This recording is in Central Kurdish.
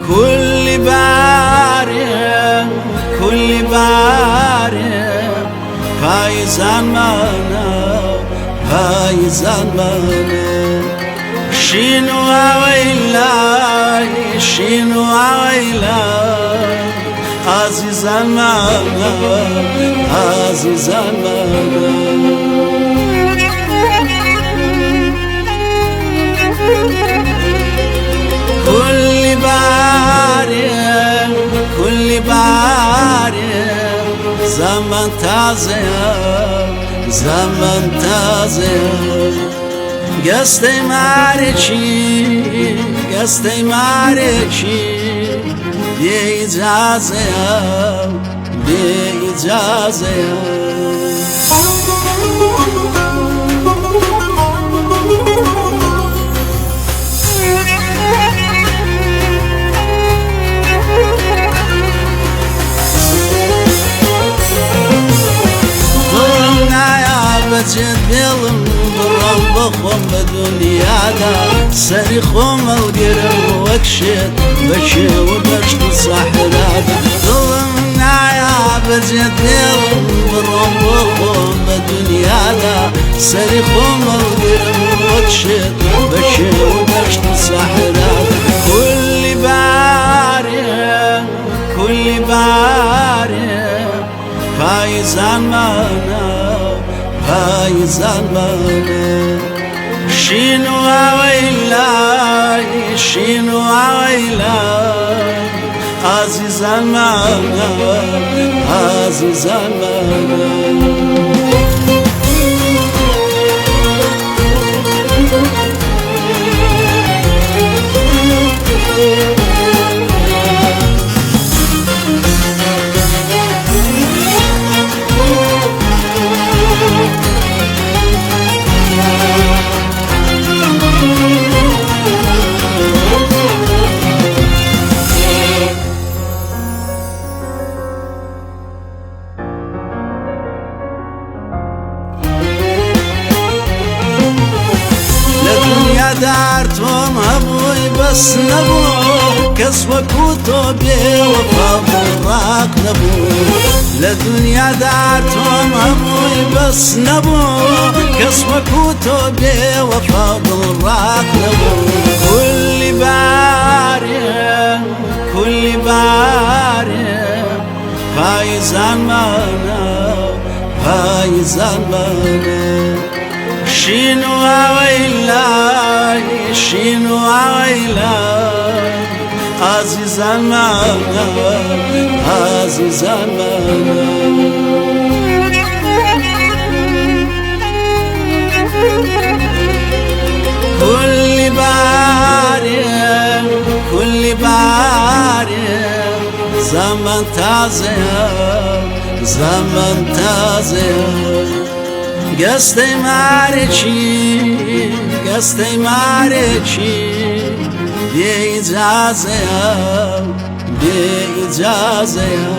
كل بارێ كل بارێ پایزانمانە پایزانمانە شین و ئاوەیلای شین و ئاوەیلای ئازیزانمانە ئازیزانمانە كل بارێ كل بارێ زەمەن تازەیە زەمەن تازەیە گەستەی مارێکی گەستەی مارێکی بێ ئیجازەیە بێ ئیجازەیە دڵم نایا بەجێت بێڵم بڕۆم بۆ خۆم بە دنیادا سەری خۆم هەڵگرم وەک شێت بە شێو و دەشت و سەحرادا دڵم نایا بەجێت بێڵم بڕۆم بۆ خۆم بە دنیادا سەری خۆم هەڵگرم وەک شێت بە شێو و دەشت و سەحرادا كل بارێ كل بارێ پایزانمانە پایزانمانە شین و ئاوەیلای شین و ئاوەیلای ئازیزانمانە ئازیزانمانە لە دنیادا تۆم هەبووی بەس نەبوو کەس وەکو تۆ بێوەفا ڕاق نەبوو لە دنیادا تۆم هەبووی بەس نەبوو کەس وەکو تۆ بێوەفا دڵڕاق نەبوو كل بارێ كل بارێ پایزانمانە پایزانمانە شین و ئاوەیلای شین و ئاوەیلای ئازیزانمانە ئازیزانمانە كل بارێ كل بارێ زەمەن تازەیە زەمەن تازەیە گەستەی مارێکی گەستەی مارێکی بێ ئیجازەیە بێ ئیجازەیە.